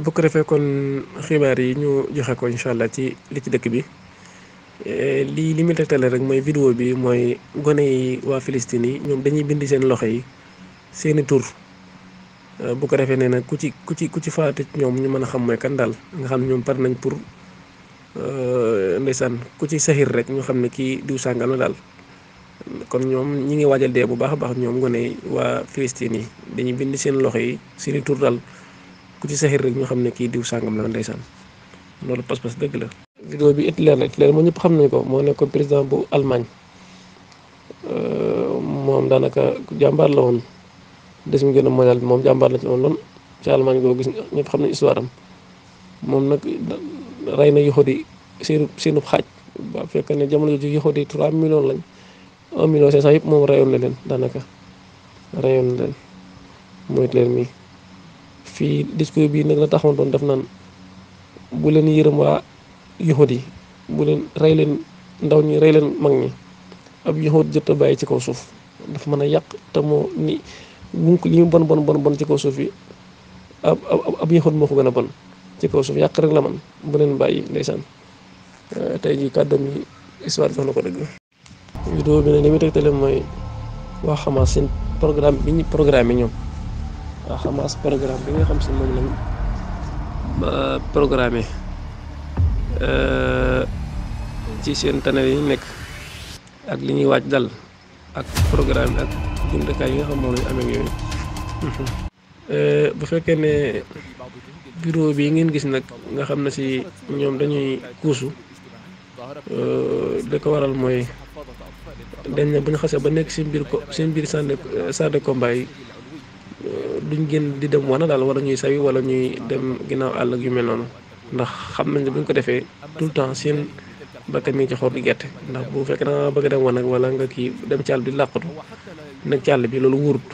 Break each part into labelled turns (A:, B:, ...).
A: bu ko defee kon xibaar yi ñu joxe ko incha allah ci li ci dëkk bi lii li mu tegtale rek mooy vidéo bi mooy gone yi waa Palestine yi ñoom dañuy bind seen loxo yi seeni tur bu ko defee nee na ku ci faatu ci ñoom ñu mën a xam mooy kan daal nga xam ne ñoom par nañ pour ndeysaan ku ci saxir rek ñu xam ne kii diw sàngam la daal kon ñoom ñi ngi waajal dee bu baax a baax ñoom gone yi waa Palestine yi dañuy bind seen loxo yi seeni tur daal ku ci saxir rek ñu xam ne kii diw sàngam la ndeysaan loolu pas-pas dëgg la. vidéo bi Hitler la Hitler moo ñëpp xam nañ ko moo nekkoon président bu Allemagne moom daanaka jàmbaar la woon deuxième guerre mondiale bi moom jàmbaar la ci woon lool ci Allemagne boo gis ñëpp xam nañ histoire am moom nag rey na yahudi seenu xaaj ba fekk ne jamono jooju yahudi 3 millions lañ 1 million 500 yëpp moom reyoon na leen daanaka reyoon na leen mooy Hitler mi fii discours bii nag la taxawoon doon def naan bu leen yërëm waa yahudi bu leen rey leen ndaw ñi rey leen mag ñi ab yahud jot a bàyyi ci kaw suuf dafa mën a yàq te moo ni bu li mu bon ci kaw suuf yi ab yahud moo ko gën a bon ci kaw suuf yàq rek la man bu leen bàyyi ndeysaan tey jii kàddoom yi histoire jox na ko dëgg. vidéo bi nag li muy tegtale mooy waa Hamas seen programme bi ñu programme ñoom waa Hamas programme bi nga xam si moom lañ programme ci seen tunnel yi ñu nekk ak li ñuy waaj dal ak programme ak jumtukaay yi nga xam moom lañu amee yooyu bu fekkee ne bureau bi ngeen gis nag nga xam ne si ñoom dañuy kuusu da ko waral mooy dañ ne bu ñu xasee ba nekk seen biir salle de combat yi duñ génn di dem wana daal wala ñuy sawi wala ñuy dem ginnaaw àll ak yu mel noonu ndax xam nañ ne bu ñu ko defee tout le temps seen bakkan mi ngi ci xor di gerte ndax bu fekkee da nga bëgg dem wan ak wala nga kii dem ci àll bi làqatu nag ci àll bi loolu wóorut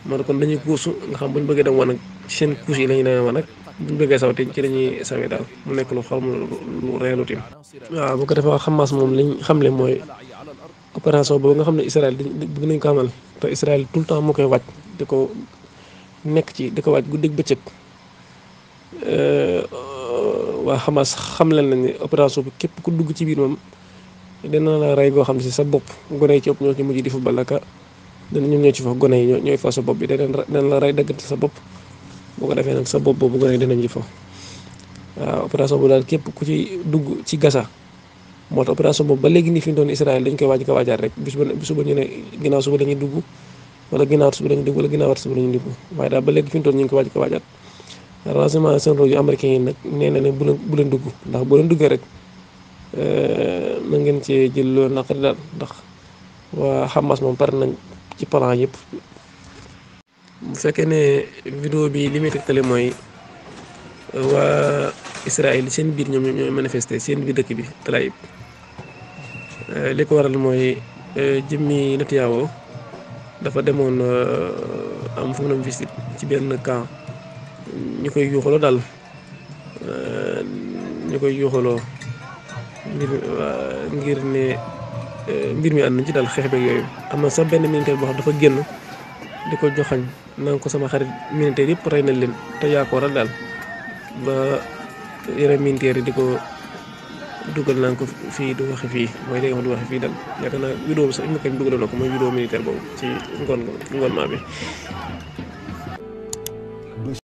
A: moo tax kon dañuy kuusu nga xam bu ñu bëggee dem wan ak ci seen kuus yi la ñuy demee wan ak bu ñu bëggee sawte ci lañuy sawee daal mu nekk lu xam lu reelu tim waaw bu ko defee wax Hamas moom liñ xamle mooy opération boobu nga xam ne Israël bëgg nañ ko amal te Israël tout le temps moo koy wàcc di ko nekk ci di ko wàcc guddeeg bëccëg waa Hamas xam leen nañ ne opération bi képp ku dugg ci biir moom dina la rey goo xam ne si sa bopp gone yi ci ëpp ñoo ci mujj di football aka dana ñoom ñoo ci fa gone yi ñooy fa sa bopp bi dana la rey daggante sa bopp boo ko defee nag sa bopp boobu gone yi dinañ ci fa waaw opération boobu daal képp ku ci dugg ci Gaza moo tax opération boobu ba léegi nii fi mu doon Israël dañ koy waaj ko waajaat rek bis suba ñu ne ginnaaw suba dañuy dugg wala ginnaaw suba dañuy dugg wala ginnaaw suba dañuy dugg waaye daal ba léegi fi mu doon ñu ngi ko waaj ko waajaat renseignement généraux yu américains yi nag nee na ne bu leen dugg ndax boo leen duggee rek na ngeen cee jël loolu naqari daal ndax waa Hamas moom pare nañ ci plan yëpp. bu fekkee ne vidéo bi li muy tegtale mooy waa Israël seen biir ñoom ñooy manifester seen biir dëkk bi Tel Aviv li ko waral mooy jëmmi Netanyahu dafa demoon am fu mu doon visite ci benn camp ñu koy yuuxaloo daal ñu koy yuuxaloo ngir ne mbir mi ànd nañ ci daal xeex beeg yooyu am na sax benn militaire boo xam dafa génn di ko joxañ naan ko sama xarit militaire yëpp rey na leen te yaa ko waral daal ba yeneen militaire yi di ko dugal naan ko fii du waxe fii mooy léegi wax du waxe fii daal yaakaar naa vidéo bi sax im na kañ dugaloon na ko mooy vidéo militaire boobu ci ngoon maa bi